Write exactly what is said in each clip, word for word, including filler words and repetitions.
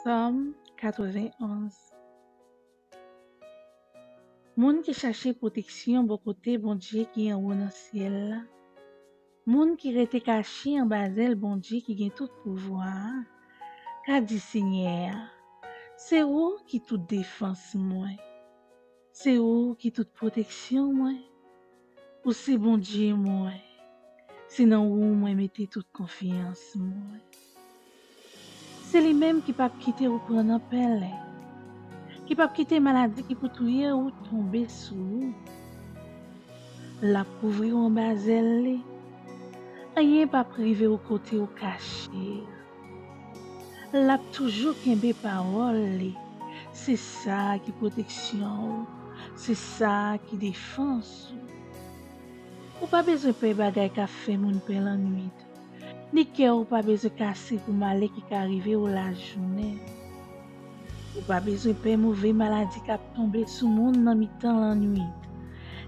Sòm katrevenn onz. Moun ki chache pwoteksyon bò kote Bondye ki anwo nan syèl la, moun ki rete kache anba zèl Bondye ki gen tout pouvwa a, ka di Senyè a, se ou ki tout defans mwen. Se ou ki tout pwoteksyon mwen. Ou se Bondye mwen. Se nan ou mwen mete tout konfyans mwen. Se li menm ki p ap kite ou pran nan pèlen, ki p ap kite maladi ki pou touye ou tonbe sou ou. L ap kouvri w anba zèl li. Anyen p ap rive w kote w kache a. L ap toujou kenbe pawòl li. Se sa ki pwoteksyon ou. Se sa ki defans ou. Ou pa bezwen pè bagay k ap fè moun pè lannwit. Ni kè ou pa bezwen kase pou malè ki ka rive w lajounen. Ou pa bezwen pè move maladi k ap tonbe sou moun nan mitan lannwit,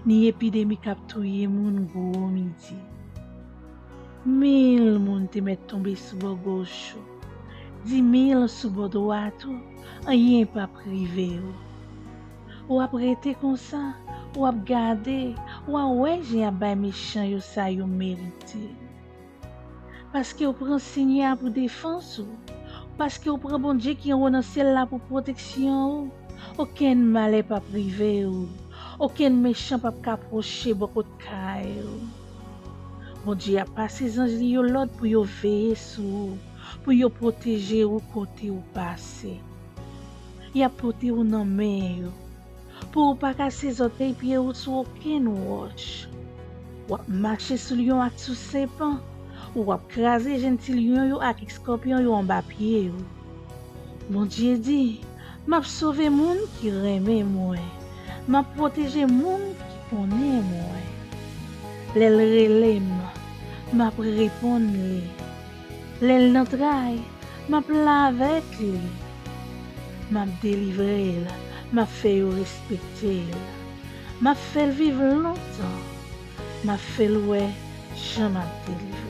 ni epidemi k ap touye moun gwo midi. Mil moun te mèt tonbe sou bò goch ou, di mil sou bò dwat ou, anyen p ap rive w. W ap rete konsa, w ap gade, w a wè jan y ap bay mechan yo sa yo merite. Paske w pran Senyè a pou defans ou, paske w pran Bondye ki anwo nan syèl la pou pwoteksyon ou, okenn malè p ap rive w, okenn mechan p ap ka pwoche bò kot kay ou. Bondye ap pase zanj li yo lòd pou yo veye sou ou, pou yo pwoteje ou kote ou pase. Y ap pote ou nan men yo, pou ou pa kase zòtèy pye ou sou okenn wòch. W ap mache sou lyon ak sou sepan, w ap kraze jenn ti lyon yo ak eskòpyon yo anba pye ou. Bondye di, m ap sove moun ki renmen mwen, m ap pwoteje moun ki konnen mwen. Lè l rele m, m ap reponn li. Lè l nan tray, m ap la avèk li. M ap delivre l, m ap fè yo respekte l. M ap fè l viv lontan. M ap fè l wè jan m ap delivre.